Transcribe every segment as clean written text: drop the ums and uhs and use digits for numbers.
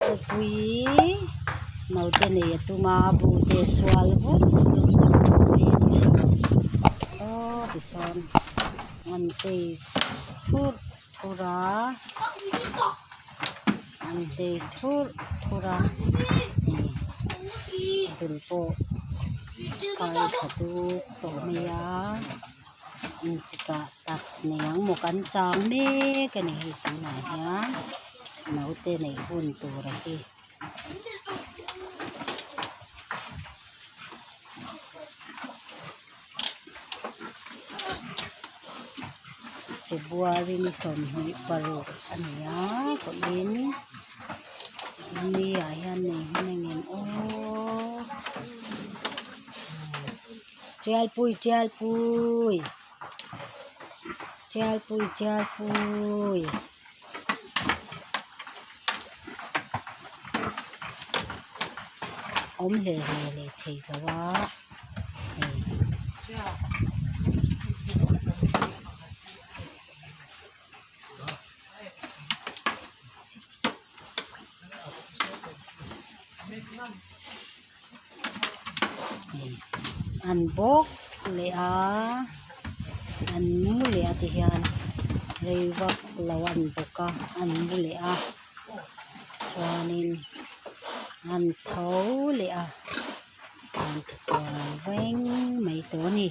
Khawpui naute nei a tum a bu te a sual vut saw tisawn an tei thurh thurh a an tei thurh thurh a a dul pawh kai tha duk tawh mai a engtikah tak nei ang maw kan chang mek a ni hei tunah hian naute neih hun tur a hi. February ni 26 a ni a pawhin ni ah hian nei hman ang em aw Tialpui Tialpui Tialpui Tialpui. Awm hle hle leh thei lo a hei an bawk leh a an mu leh a ti hian rei vak lo an bawk a an mu leh a chuanin an tho leh a an tikual reng mai tawh a ni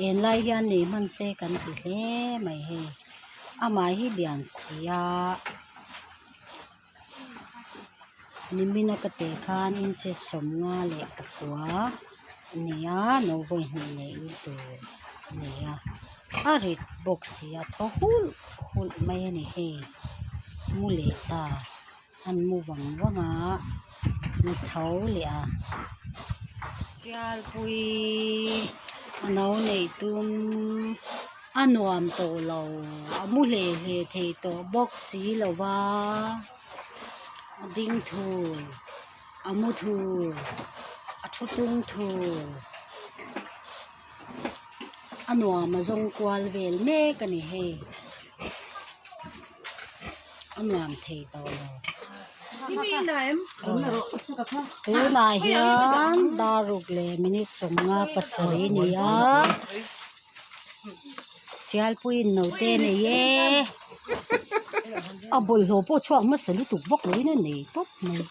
enlai hian nei hman se kan ti hle mai hei amah hi lian si a. Nimina ka teh khan inches 59 a ni a no vawi hnih neih na tur a ni a a rit bawk si a thaw hulh hulh mai a ni hei mu leh ta an mu vang vang a an tho leh a Tialpui a no neih tum a nuam tawh lo a mu hle hle thei tawh bawk si lo va a ding thur a mu thur a thu tung thur a nuam a zawng kual vel mek a ni hei a nuam thei tawh lo. Tunah hian dar ruk leh minute 57 a ni a Tialpuiin naute a nei e a bawlhhlawh pawh chhuak hmasa lutuk vak loin a nei tawp mai.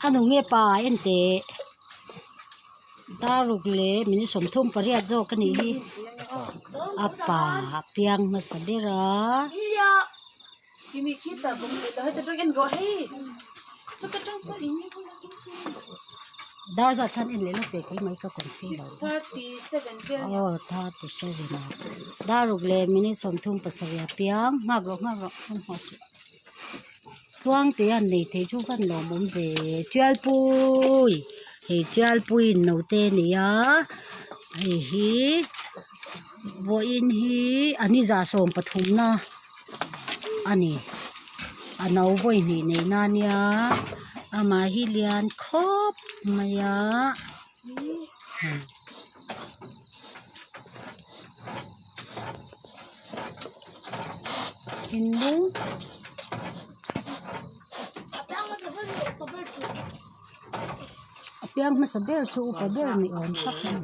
A nu nge pa en teh. Daruk leh minute 38 zawk a nih hi a pa a piang hmasa ber a. Dar zat khan en leh lawk teh keimah hi ka confi lo aw 37 a daruk leh minute 37 a piang nghak rawh nghak rawh hmanhmawh suh. Tluangte an nei thei chu van lawm awm ve Tialpui hei Tialpui in naute a nei a hei hi vawiin hi a ni 13 na a ni a no vawi hnih nei na a nia amah hi lian khawp mai a. Sinlung a piang hmasa ber chu upa ber ni awm tak a ni.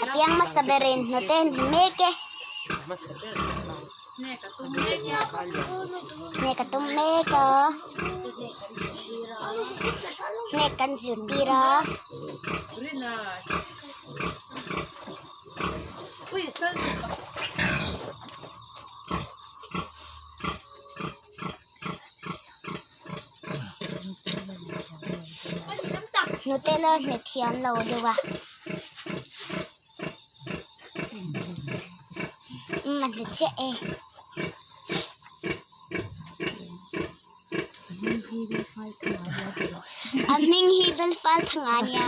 A piang hmasa berin hnute an hmu mek e. Hnek a tum mek a hnek kan zirtir a. Hnute la hne thiam lo deuh a umm a hne chiah e. A hming hi Lalfal Thanga a nia.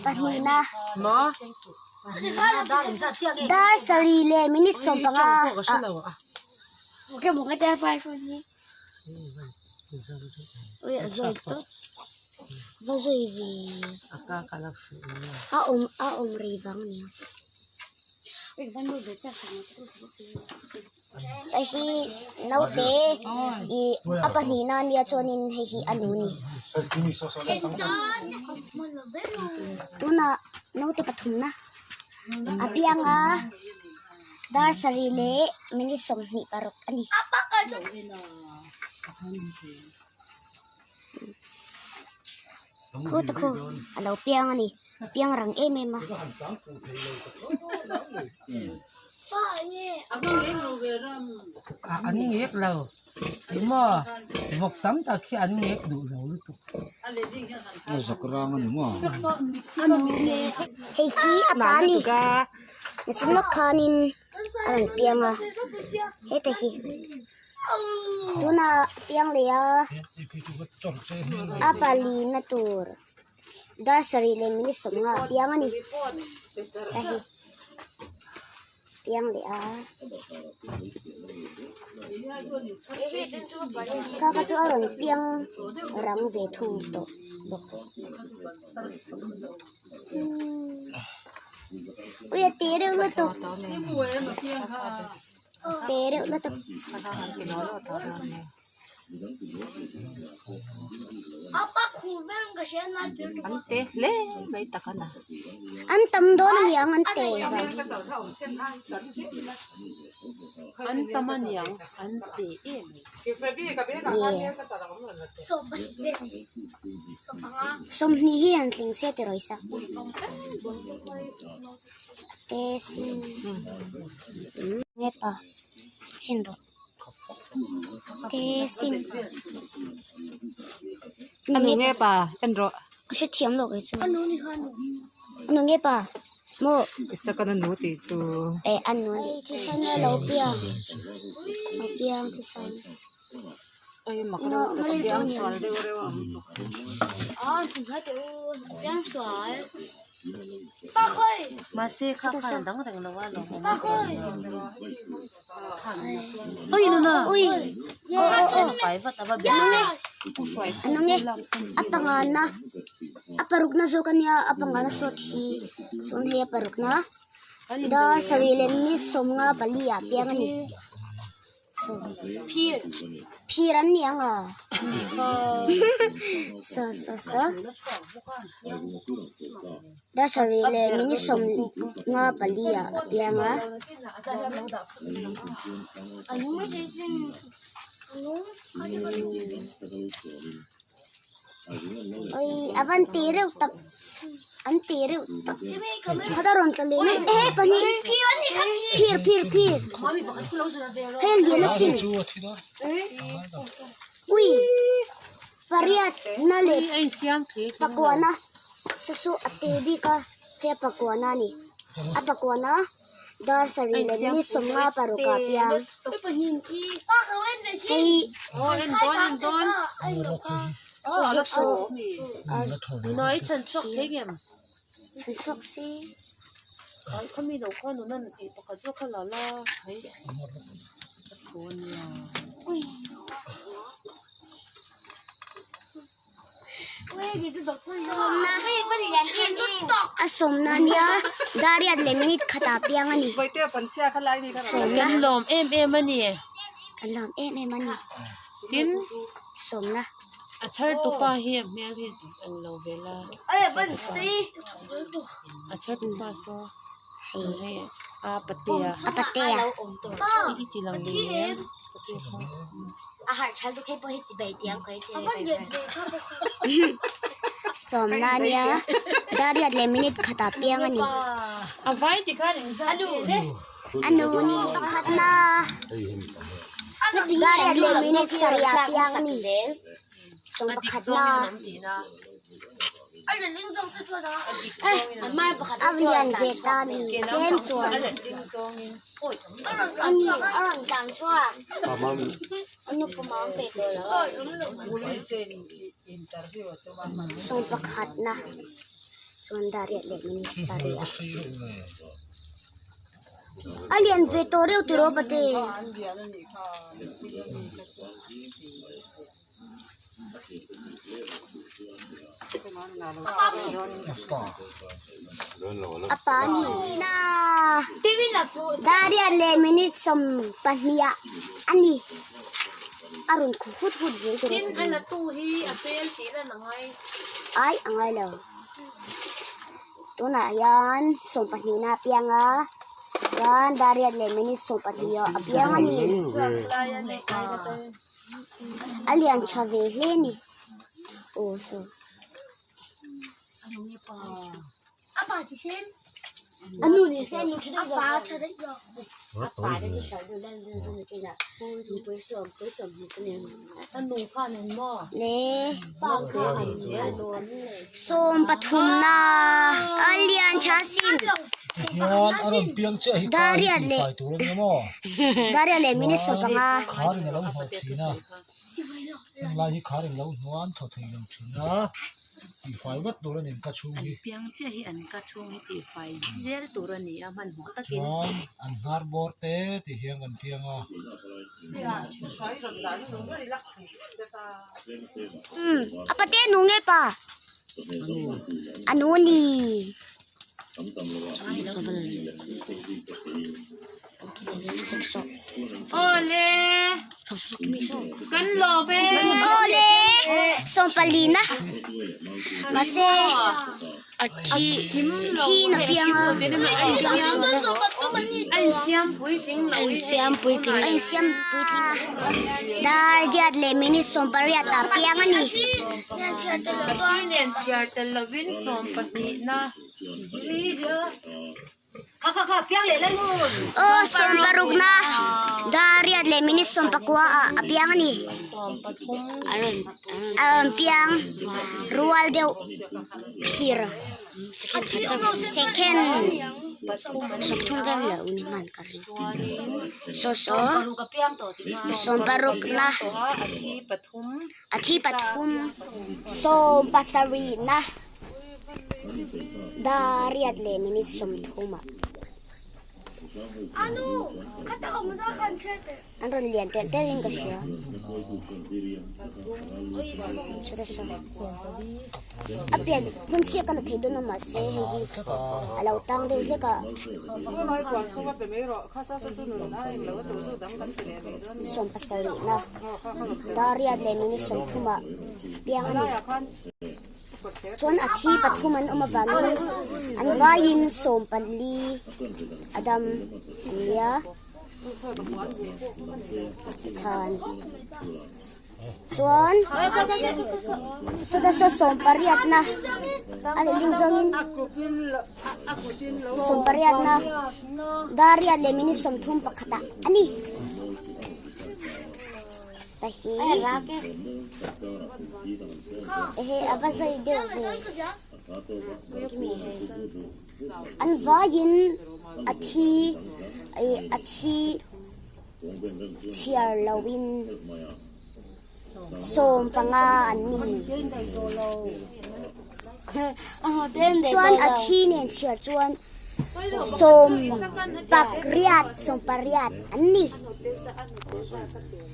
Pahnihna. Dar sarih leh minute 15 ah. Va zui ve a awm a awm rei vang a nia hei hi naute ih a pahnihna a nia chuanin hei hi a nu a ni tunah naute pathumna a piang a. Dar sarih leh minute 26 a ni. Khu ta khu a lo piang a ni piang rang em em a. An ngek lo engmaw vawk tam tak hi an ngek duh lo lutuk. Hei hi a pa a ni. Nichin lawk khanin a rawn piang a heta hi tunah piang leh a a palina tur dar sarih leh minute 50 a piang a ni heta hi piang leh a kha kha chu a rawn piang rang ve thung tawh bawk. Ui a te reuh lutuk te reuh lutuk an tam dawn a niang an te vang an tam a niang an te em. 20 hi han tling se tiraw isa te sin nge pa chhin rawh te sin anu nge pa en rawh ka hrethiam lo kei chu anu nge pa maw isaka anu tih chu eh anu anih chu lo piang lo piang thisen. A pangana a parukna zawk a nia a pangana sawt hi chuan hei a parukna dar sarih leh ni 54 ah piang a ni. Phir phir an ni ang a so so so dar sarih leh minute 54 ah a piang a. Ui a van ti reuh tak an ti reuh tak khat a rawn tla leh mai ehe pahnih phir phir phir hei a lian asin ui pariat na leh pakuana saw saw a te bik a hei a pakuana a ni a pakuana. Dar sarih leh minute 56 ah piang hei chhan chhuak se. A sawmna ania dariat leh minute khatah piang a ni sawmna kan lawm em em a ni kan lawm em em a ni tin sawmna a chhar tupa hi a hmel hi ang lo ve la a chhar tupa saw hei a patea a patea i ti lang ve em. Sawmna ania dariat leh minute khatah piang a ni. A nu ni pakhatna dariat leh minute sarihah piang a ni. Sawm pakhat na. A lian ve ta ni tlem chuan. Sawm pakhat na chuan dar riat leh minute sarih a. A lian ve tawh reuh tiraw pate. A pa ni Dariat leh minute 12 ah a ni a rawn khu hut hut zel tur ai a ngai lo tunah hian 12 na a piang a chuan Dariat leh minute 12 ah a piang a ni. A lian tha ve hle a ni aw saw le 13 na a lian tha sin Dariat leh Dariat leh minute 15. Umm a pate nu nge pa a nu ni. Awle kan lawm e. Awle 14 na mahse A thi thi na piang a a insiam puitling lo a insiam puitling a insiam puitling dar diat leh minute 18 ah piang a ni. A thi nen chhiar tel lovin 12 na. Aw 16 na dar riat leh minute 19 ah a piang a ni. A rawn piang rual deuh phir second 30 vel lo ni hman ka ring. Saw saw 16 na a thi pathum 70 na. Dariat leh minute 30 ah an rawn lian telh telh in ka hria sawta saw a pian hmun chiah ka la thei dawn a mahse hei hi a lo tang deuh hlek a 70 na dariat leh minute 30 ah piang a ni. Chuan a thi pathum an awm avangin an vaiin 14 a dam an nia tikhan chuan sawta saw 18 na a lehling zawngin 18 na dar riat leh minute 31 ah a ni. Ta hi ehe a va zawi deuh ve an vaiin a thi ih a thi chhiar loin 15 an ni chuan a thi nen chhiar chuan 18 18 an ni. 18.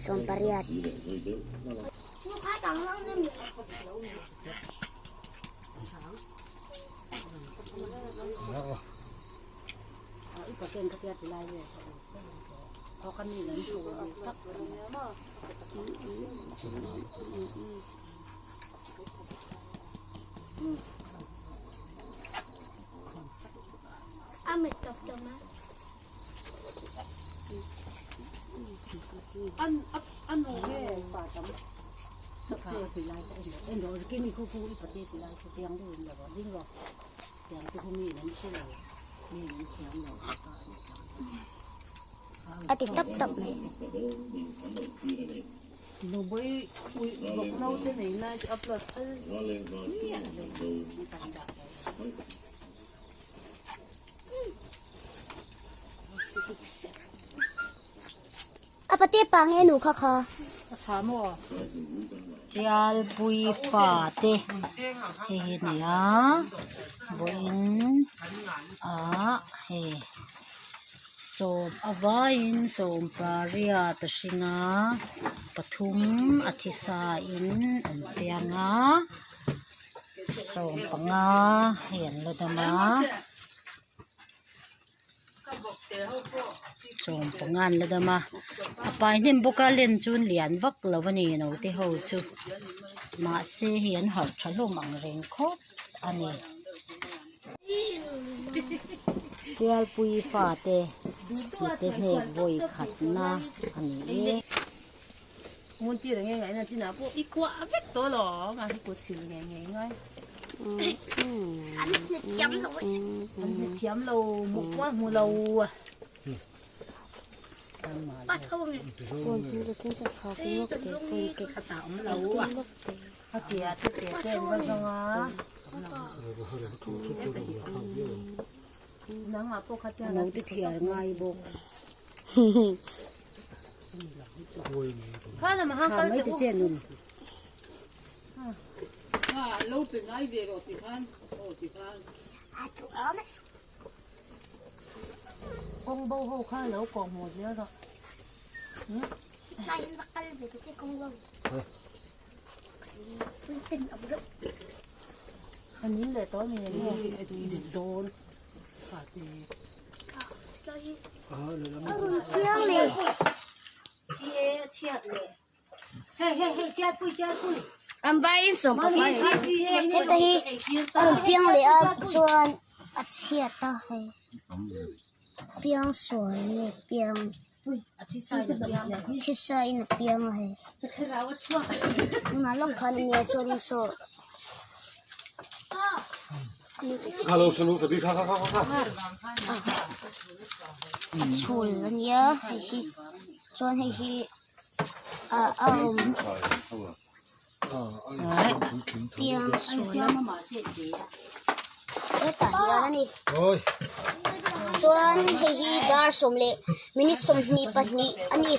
A ti tap tap mai. Nubawih uih vawk naute nei lai chu upload phal miah lo. A pate pa nge nu kha kha. A tha maw? Tialpui fate hei hi a ni a vawiin ah hei sawm a vaiin sawm pariat a hring a pathum a thisa in an piang a 15 hei an la dam a. 15 an la dam a a pai hnem bawk a len chu lian vak lo a ni naute ho chu mahse hei an harh tha hlawm ang reng khawp a ni. Tialpui fate hnute hnek vawi khatna a ni e. Naute thiar ngai bawk. Tha mai te che nun. Heta hi a rawn piang leh a chuan a chhiat a hei piang sual nge piang thisa in a piang a hei tunah lawk khan ania chuanin saw. A chhul a nia hei hi chuan hei hi ah a awm piang sual a hetah hian a ni chuan hei hi dar 12 minute 22 a ni.